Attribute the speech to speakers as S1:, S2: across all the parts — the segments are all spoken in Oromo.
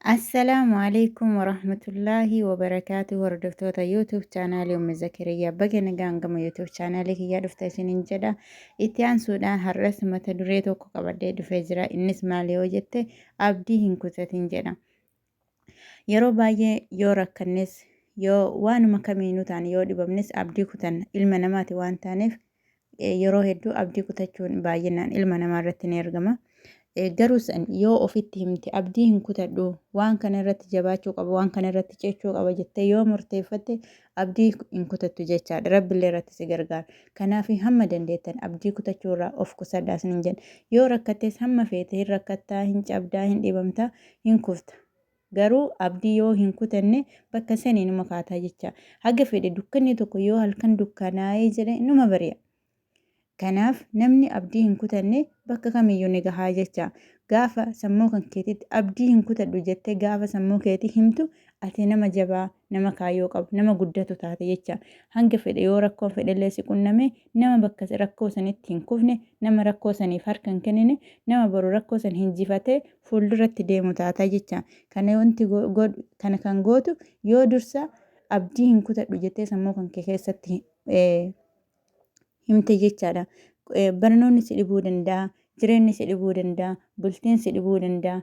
S1: Assalaamu alaikum warahmatullaahi wabarakaatu. Hordoftoota YouTube chaanaalii Ummi Zakariyaa, baga nagaan gama YouTube chaanaalii kiyyaa dhufta isiniin jedha. Itti aansuudhaan har'as mata duree tokko qabadhee dhufee jira. Innis maali yoo jette, abdii hin kutatin jedha. Yeroo baay'ee yoo rakkannes, yoo waanuma kamiinuu taane, yoo dhibamnes abdii kutanna. Ilma namaati waan taaneef yeroo hedduu abdii kutachuun baay'inaan ilma namaa irratti ni argama. Garuu san yoo ofitti himte, abdii hin kutadhu, waan kana irratti jabaachuu qaba, waan kana irratti cechuu qaba jettee yoo murteeffatte, abdii hin kutattu jechaadha. Rabbillee irratti si gargaara. Kanaaf hamma dandeettan abdii kutachuu irraa of qusadhaa isiniin jedha. Yoo rakkattes, hamma feete hin rakkattaa, hin cabdaa, hin dhibamtaa, hin kufta. Garuu abdii yoo hin kutanne bakka sanii numa kaataa jecha. Haga fedhe dukkanni tokko yoo halkan dukkanaa'ee jedhe, numa bari'a. Kanaaf namni abdii hin kutanne bakka kamiyyuu ni gahaa jecha. Gaafa sammuu kan keetitti abdii hin kutadhu jettee gaafa sammuu keetii himtu, ati nama jabaa, nama kaayyoo qabu, nama guddatu taate jecha. Hanga fedhe yoo rakkoon fedhellee si qunname, nama bakka rakkoo sanitti hin kufne, nama rakkoo saniif harka hin kennine, nama boru rakkoo san hinjifatee fuulduratti deemu taata jecha. Kana wanti godhu, kana kan gootu yoo dursa abdii hin kutadhu jettee sammuu kan kee keessatti himte jechaadha. Barnoonni si dhibuu danda'a, jireenyi si dhibuu danda'a, bultiin si dhibuu danda'a,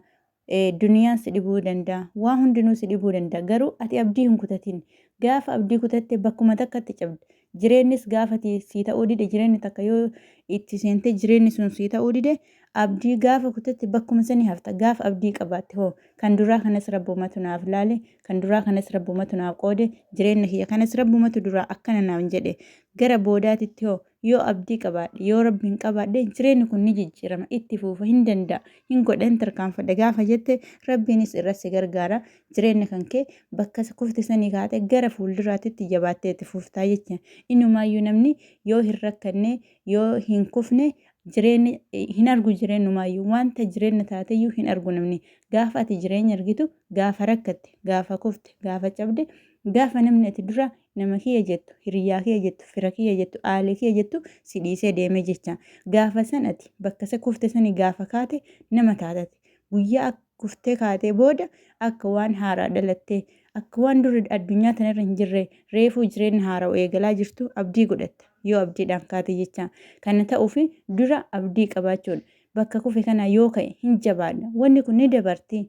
S1: duniyaan si dhibuu danda'a, waa hundinuu si dhibuu danda'a. Garuu ati abdii hin kutatin. Gaafa abdii kutatte bakkuma takkatti cabda. Jireenyis gaafa sii ta'uu dide, jireenyi takka yoo itti seentee jireenyi sun sii ta'uu dide, abdii gaafa kutatte bakkuma sanii hafta. Gaafa abdii qabaatte hoo, kan duraa kanas rabbumatu naaf laale, kan duraa kanas rabbumatu naaf qoode, jireenya kiyya kanas rabbumatu duraa akkana naan jedhe, gara boodaatitti hoo yoo abdii qabaadhe, yoo rabbiin qabaadhe, jireenyi kun ni jijjiirama, itti fuufa, hin danda'a, hin godha, hin tarkaanfadha gaafa jette, rabbiinis irratti si gargaara. Jireenya kan kee bakka kufte sanii kaate gara fuulduraatitti jabaattee itti fuftaa jecha. Inumaayyuu namni yoo hin rakkanne, yoo hin kufne, jireenya hin argu. Jireenyumaayyuu wanta jireenya taateyyuu hin argu namni. Gaafa ati jireenya argitu gaafa rakkatte, gaafa kufte, gaafa cabde, gaafa namni ati dura nama kiyya jettu, hiriyaa kiyya jettu, fira kiyya jettu, aalee kiyya jettu si dhiisee deeme jecha. Gaafa san ati bakka isa kufte sanii gaafa kaate nama taatate. Guyyaa kuftee kaatee booda akka waan haaraa dhalattee, akka waan dura addunyaa tanarra hin jirre, reefuu jireenya haaraa eegalaa jirtu abdii godhatta yoo abdiidhaan kaate jecha. Kana ta'uufi dura abdii qabaachuudha. Bakka kufe kana yoo ka'e hin jabaadha, wanni kun ni dabarti,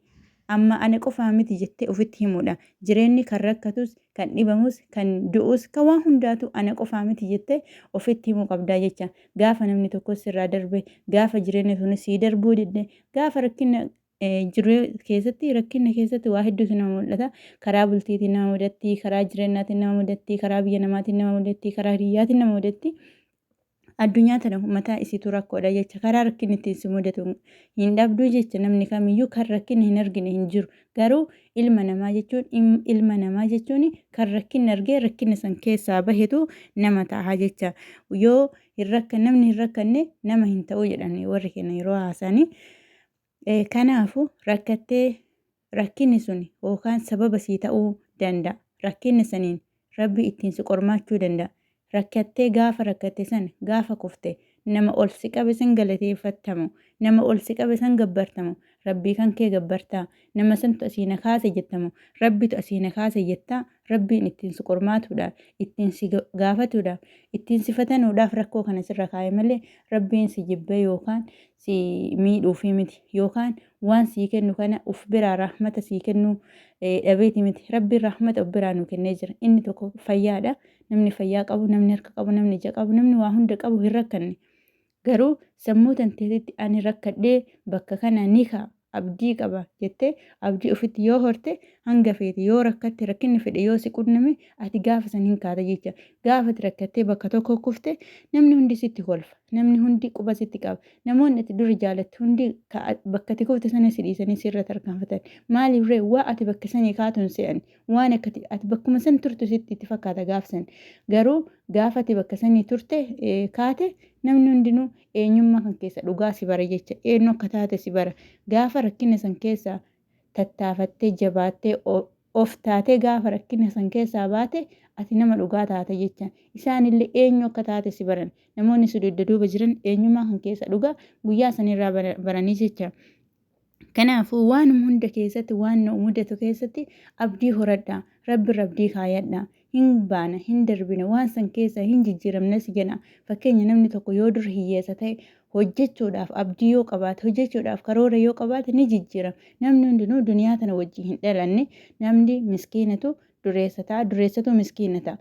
S1: amma ana qofaa miti jettee ofitti himuudha. Jireenyi kan rakkatus, kan dhibamus, kan du'us, kan waan hundaatu ana qofaa miti jettee ofitti himuu qabdaa jecha. Gaafa namni tokko sirraa darbe, gaafa jireenya sunis sii darbuu didde, gaafa rakkina jiruu keessatti, rakkina keessatti waa hedduutu nama mul'ata. Karaa bultiitiin nama mudatti, karaa jireenyaatiin nama mudatti, karaa biyya namaatiin nama mudatti, karaa hiriyyaatiin nama mudatti. Addunyaa tana mataa isiitu rakkoodha jecha. Karaa rakkinni ittiin si mudatu hin dhabduu jecha. Namni kamiyyuu kan rakkinni hin argine hin jiru. Garuu ilma namaa jechuun kan rakkinni argee rakkina san keessaa bahetu nama ta'a jecha. Yoo hin rakkan, namni hin rakkanne nama hin ta'u jedhani warri keenya yeroo haasa'anii. Kanaafu rakkattee rakkinni sun yookaan sababa sii ta'uu danda'a. Rakkinni saniin rabbi ittiin si qormaachuu danda'a. Rakkattee gaafa rakkatte san, gaafa kufte, nama ol si qabe san galateeffattamu, nama ol si qabe san gabbartamu, rabbii kan kee gabbartaa, nama santu asii na kaase jettamu, rabbitu asii na kaase jettaa? Rabbiin ittiin si qormaatuudhaaf, ittiin si gaafatuudhaaf, ittiin si fatanuudhaaf rakkoo kana sirra kaa'e malee rabbiin si jibbee yookaan si miidhuufi miti, yookaan waan sii kennu kana uf biraa rahmata sii kennuu dhabeeti miti. Rabbiin rahmata uf biraa nu kennee jira. Inni tokko fayyaadha. Namni fayyaa qabu, namni harka qabu, namni ija qabu, namni waa hunda qabu hin rakkanne. Garuu sammuu tanteetitti ani rakkadhee bakka kana ni ka'a, abdii qaba jettee abdii ofitti yoo horte, hanga feete yoo rakkatte, rakkinni fedhe yoo si qunname, ati gaafa san hin kaata jecha. Gaafa ati rakkattee bakka tokko kufte, namni hundi sitti kolfa, namni hundi quba sitti qaba. Namoonni ati dura jaalatte hundi bakka ati kufte sana si dhiisanii sirra tarkaanfatan. Maaliif ree? Waa ati bakka sanii kaatu hin se'an. Waan akka ati bakkuma san turtu sitti itti fakkaata gaaf san. Garuu gaafa ati bakka sanii turte kaate, namni hundinuu eenyummaa kan keessa dhugaa si bara jecha. Eenyu akka taate si bara. Gaafa rakkina san keessaa tattaafattee, jabaattee, of taatee gaafa rakkina san keessaa baate, ati nama dhugaa taate jecha. Isaanillee eenyu akka taate si baran. Namoonni si dugda duuba jiran eenyummaa kan keessa dhugaa guyyaa sanirraa baranii jecha. Kanaafuu waanuma hunda keessatti waan nu mudatu keessatti abdii horadhaa. Rabbirra abdii kaayadhaa. Hin baana, hin darbina, waan san keessaa hin jijjiiramnas jenna. Fakkeenya namni tokko yoo dur hiyyeessa ta'e hojjechuudhaaf abdii yoo qabaate, hojjechuudhaaf karoora yoo qabaate ni jijjiirama. Namni hundinuu duniyaa tana wajjin hin dhalanne. Namni miskiinatu dureessa ta'a, dureessatu miskiina ta'a.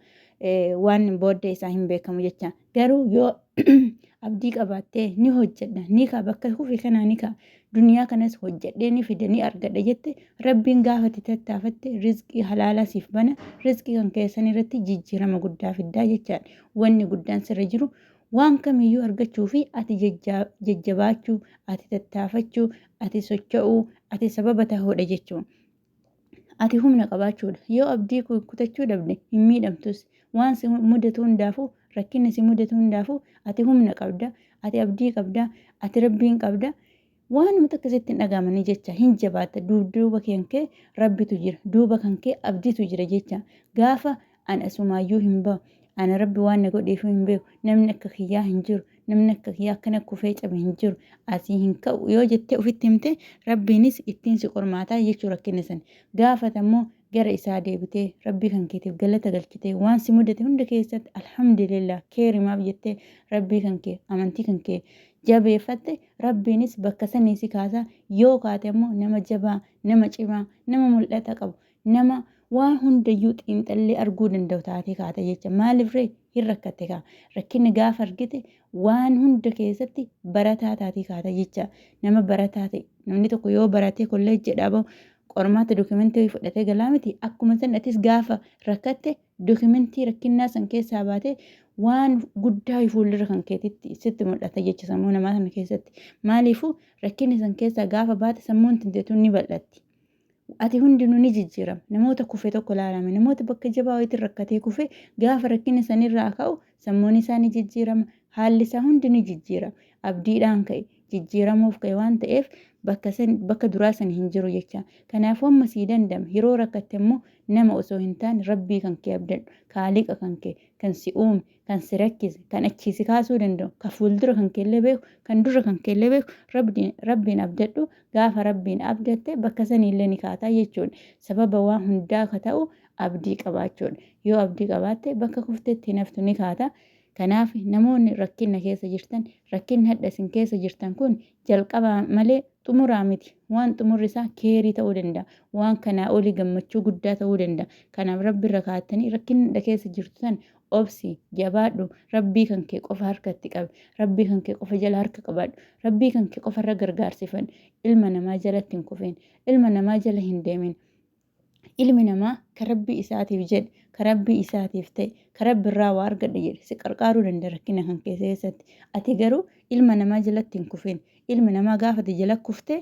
S1: Waan booddee isaa hin beekamu jecha. Garuu yoo abdii qabaattee ni hojjedha, ni ka'a, bakka kufe kanaa ni ka'a, duniyaa kanas hojjedhee ni fida, ni argadha jette, Rabbiin gaafa itti tattaafatte rizqii halaalaa siif bana, rizqii kan keessan irratti jijjiirama guddaa fiddaa jechaadha. Wanni guddaan sirra jiru waan kamiyyuu argachuu fi ati jajjabaachuu, ati tattaafachuu, ati socho'uu, ati sababa ta'uudha jechuudha. Ati humna qabaachuudha. Yoo abdii kutachuu dhabde hin miidhamtus. Waan si mudatu hundaafuu, rakkinni si mudatu hundaafuu ati humna qabda, ati abdii qabda, ati Rabbiin qabda. Waanuma takka sitti hin dhaga'amanii jecha hin jabaatta. Duuba kan kee Rabbitu jira, duuba kan kee abdiitu jira jecha. Gaafa an asumaayyuu hin bahu, ana Rabbi waan na godheefuu hin beeku, namni akka kiyyaa hin jiru, namni akka kiyyaa akkana kufee cabe hin jiru, asii hin ka'u yoo jettee ofitti himte, Rabbiinis ittiin si qormaataa jechuu rakkina san. Gaafata immoo gara isaa deebitee Rabbii kan keetiif galata galchitee waan si mudate hunda keessatti alhamdulillah keerimaaf jettee Rabbii kan kee amantii kan kee jabeeffatte, Rabbiinis bakka sanii si kaasa. Yoo kaate immoo nama jabaa, nama cimaa, nama mul'ata qabu, nama waan hundayyuu xiinxallee arguu danda'u taatee kaata jecha. Maaliif ree? Hin rakkatte kaa. Rakkinni gaafa argite waan hunda keessatti barataa taatee kaata jecha. Nama barataa ta'e, namni tokko yoo baratee kolleejjiidhaa bahu qormaata dokumentii wayii fudhatee galaa miti? Akkuma san atis gaafa rakkatte dokumentii rakkinnaa san keessaa baatee waan guddaa fuuldura kan keetitti sitti mul'ata jecha sammuu namaa sana keessatti. Maaliifuu rakkinni san keessaa gaafa baate sammuun tinteetu ni bal'atti. Ati hundinuu ni jijjiirama. Namoota kufe tokko ilaalame. Namoota bakka jabaa wayiitiin rakkatee kufe gaafa rakkina sanirraa ka'u sammuun isaa ni jijjiirama. Haalli isaa hundi ni jijjiirama. Abdiidhaan ka'e, jijjiiramuuf ka'e waan ta'eef bakka san bakka duraa san hin jiru jecha. Kanaafuu amma sii danda'ama. Yeroo rakkatte immoo nama osoo hin taane Rabbii kan kee abdadhu. Kaaliqa kan kee, kan si uume, kan si rakkise, kan achii si kaasuu danda'u, kan fuuldura kan keellee beeku, kan dura kan keellee beeku Rabbiin abdadhu. Gaafa Rabbiin abdatte bakka saniillee ni kaataa jechuudha. Sababa waan hundaa ka ta'u abdii qabaachuudha. Yoo abdii qabaatte bakka kuftetti hin haftu, ni kaata. Kanaaf namoonni rakkinna keessa jirtan, rakkinni hadha isin keessa jirtan kun jalqabaa malee xumuraa miti. Waan xumurri isaa keerii ta'uu danda'a. Waan kanaa olii gammachuu guddaa ta'uu danda'a. Kanaaf Rabbi irra kaa'attanii rakkinni hadha keessa jirtu san obsi, jabaadhu, Rabbii kan kee qofa harkatti qabi, Rabbii kan kee qofa jala harka qabadhu, Rabbii kan kee qofa irra gargaarsifadhu. Ilma namaa jalatti hin kufin, ilma namaa jala hin deemin. Ilmi namaa ka Rabbii isaatiif jedhe, ka Rabbii isaatiif ta'e, ka Rabbi irraa waa argadha jedhe si qarqaaruu danda'a rakkina kan kee keessatti. Ati garuu ilma namaa jalatti hin kufin. Ilmi namaa gaafa ati jala kufte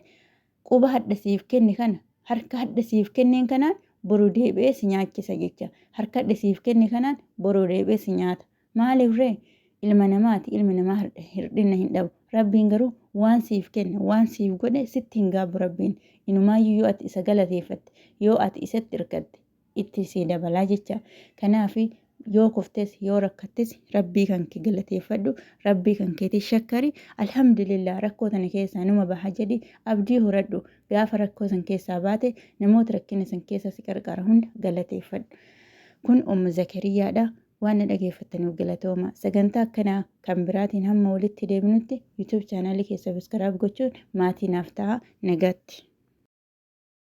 S1: quba hadha siif kenne kana, harka hadha siif kenneen kanaan boru deebi'ee si nyaachisa jecha. Harka hadha siif kenne kanaan boru deebi'ee si nyaata. Maaliif ree? Ilma namaati. Ilmi namaa hirdhina hin dhabu. Rabbiin garuu waan siif kenne, waan siif godhe sitti hin gaabbu Rabbiin. Inumaayyuu yoo ati isa galateeffatte, yoo ati isatti irkatte itti sii dabalaa jecha. Kanaaf yoo kuftes yoo rakkattes Rabbii kan kee galateeffadhu, Rabbii kan keetii shakkari, alhamdulillah rakkoo tana keessaa numa baha jedhi abdii horadhu. Gaafa rakkoo san keessaa baate namoota rakkina san keessa si qarqaara hunda galateeffadhu. Kun Ummu Zakariyaadha. Waan na dhageeffattaniif galatooma. Sagantaa akkanaa kan biraatiin hamma walitti deebinutti YouTube chaanaalii kee subscribe gochuun maatii naaf ta'a. Nagaatti.